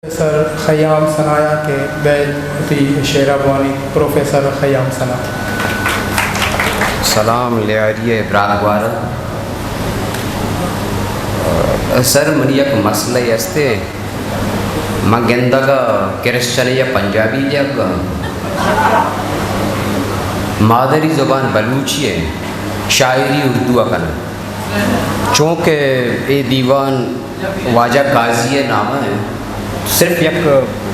پروفیسر خیام ثنا ءَ کہ بئیت وتی شعر ءَ بوانیت۔ پروفیسر خیام ثنا۔ سلام لیاری ءِ برات گوارا۔ سر، منی یک مسئلہ است، من گندگ ءَ کرسچن یا پنجابی لیکگ ءَ، مادری زبان بلوچی ءَ، شاعری اردو ءَ کناں، چونکہ اے دیوان واجہ قاضی ءِ نام ءَ انت۔ صرف یک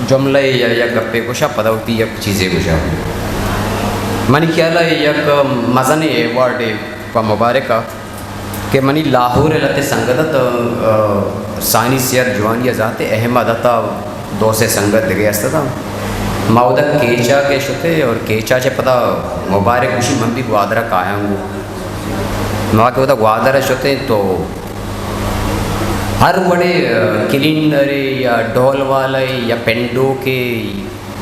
جملہ یا یک گپے گوشاں، پدا وتی یک چیزے گوشاں۔ منی خیال ءَ یک مزنیں ایوارڈے پہ مبارک ءَ کہ منی لاہور ءِ لہتے سنگت ات، آ، ثانی سید جوانی ءَ زانت ئے، احمد ات ءُ دو سے سنگت دگہ است ات۔ ما اودا کیچ ءَ کہ شت ئے اور کیچ ءَ چہ پدا مبارک گوشی من بھی گوادر ءَ کایاں گوں۔ ما کہ اودا گوادر ءَ شت ایں تو ہر وڑے، آ، کلینرے یا ڈھول والے یا پنڈوکے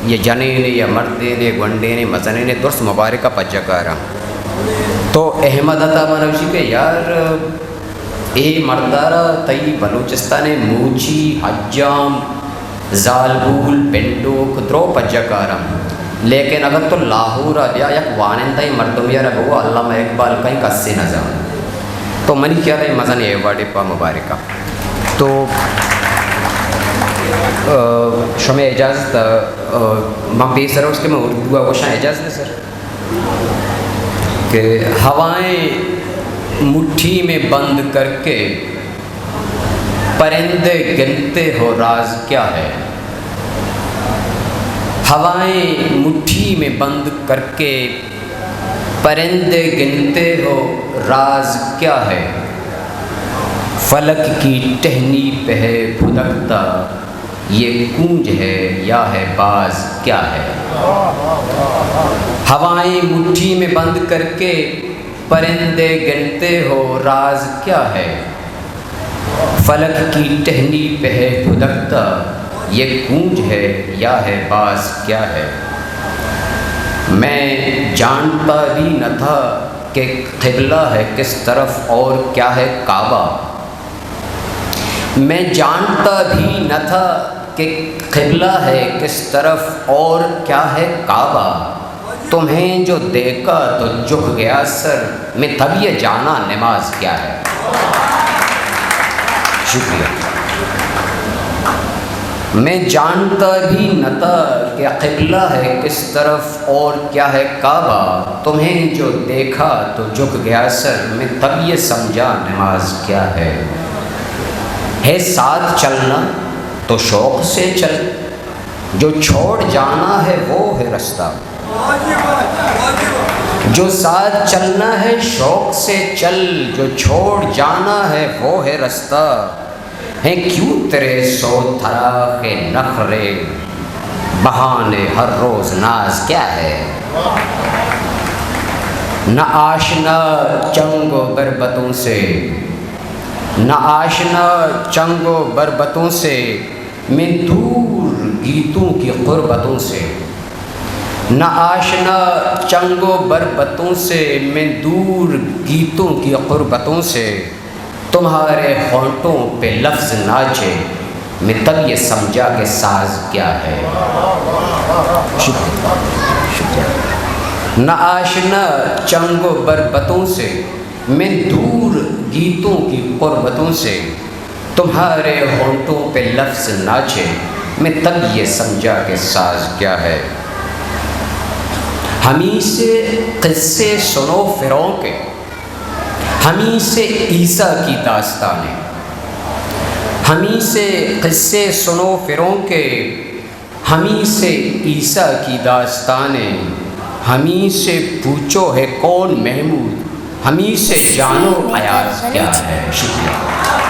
یا جنینے یا مردینے، گونڈینے، مزنینے، درست مبارک ءَ پجہ کاراں۔ تو احمد عطا من ءَ گوشی کہ یار، اے مردارا تئی بلوچستان ءِ موچی، حجام، زالبول، پنڈوک درو پجہ کاراں، لیکن اگر تو لاہور ءَ بیا، یک وانندہ مردمے ءَ را بگو، علامہ اقبال کئیں، کسے نہ زانت۔ تو منی خیال ءَ مزن ایوارڈے پہ مبارک ءَ۔ تو، آ، شمئے اجازت ءَ، آ، من پیسر ءَ کہ من اردو ءَ گوشاں، اجازت ہے سر؟ کہ ہوائیں مٹھی میں بند کر کے پرندے گنتے ہو، راز کیا ہے؟ ہوائیں مٹھی میں بند کر کے پرندے گنتے ہو، راز کیا ہے؟ فلک کی ٹہنی پہ ہے پھدکتا، یہ کونج ہے یا ہے باز کیا ہے؟ ہوائیں مٹھی میں بند کر کے پرندے گنتے ہو، راز کیا ہے؟ فلک کی ٹہنی پہ ہے پھدکتا، یہ کونج ہے یا ہے باز کیا ہے؟ میں جانتا بھی نہ تھا کہ قبلہ ہے کس طرف اور کیا ہے کعبہ۔ میں جانتا بھی نہ تھا کہ قبلہ ہے کس طرف اور کیا ہے کعبہ۔ تمہیں جو دیکھا تو جھک گیا سر، میں تب یہ جانا نماز کیا ہے۔ شکریہ۔ میں جانتا بھی نہ تھا کہ قبلہ ہے کس طرف اور کیا ہے کعبہ، تمہیں جو دیکھا تو جھک گیا سر، میں تب یہ سمجھا نماز کیا ہے۔ ہے ساتھ چلنا تو شوق سے چل، جو چھوڑ جانا ہے وہ ہے رستہ۔ جو ساتھ چلنا ہے شوق سے چل، جو چھوڑ جانا ہے وہ ہے رستہ۔ ہیں کیوں تیرے سو طرح کے نخرے، بہانے ہر روز ناز کیا ہے؟ نہ آشنا چنگ و بربطوں سے، نہ آشنا چنگ و بربطوں سے، میں دور گیتوں کی قربتوں سے۔ نہ آشنا چنگ و بربطوں سے، میں دور گیتوں کی قربتوں سے۔ تمہارے ہونٹوں پہ لفظ ناچے، میں تب یہ سمجھا کہ ساز کیا ہے۔ شکریہ۔ شکریہ۔ نہ آشنا چنگ و بربطوں سے، میں دور گیتوں کی قربتوں سے۔ تمہارے ہونٹوں پہ لفظ ناچے، میں تب یہ سمجھا کہ ساز کیا ہے۔ ہمیں سے قصے سنو فرعون کے، ہمیں سے عیسیٰ کی داستانیں، ہمیں سے قصے سنو فرعون کے، ہمیں سے عیسیٰ کی داستانیں، ہمیں سے پوچھو ہے کون محمود، ہمیں سے جانو ایاز کیا ہے۔ شکریہ۔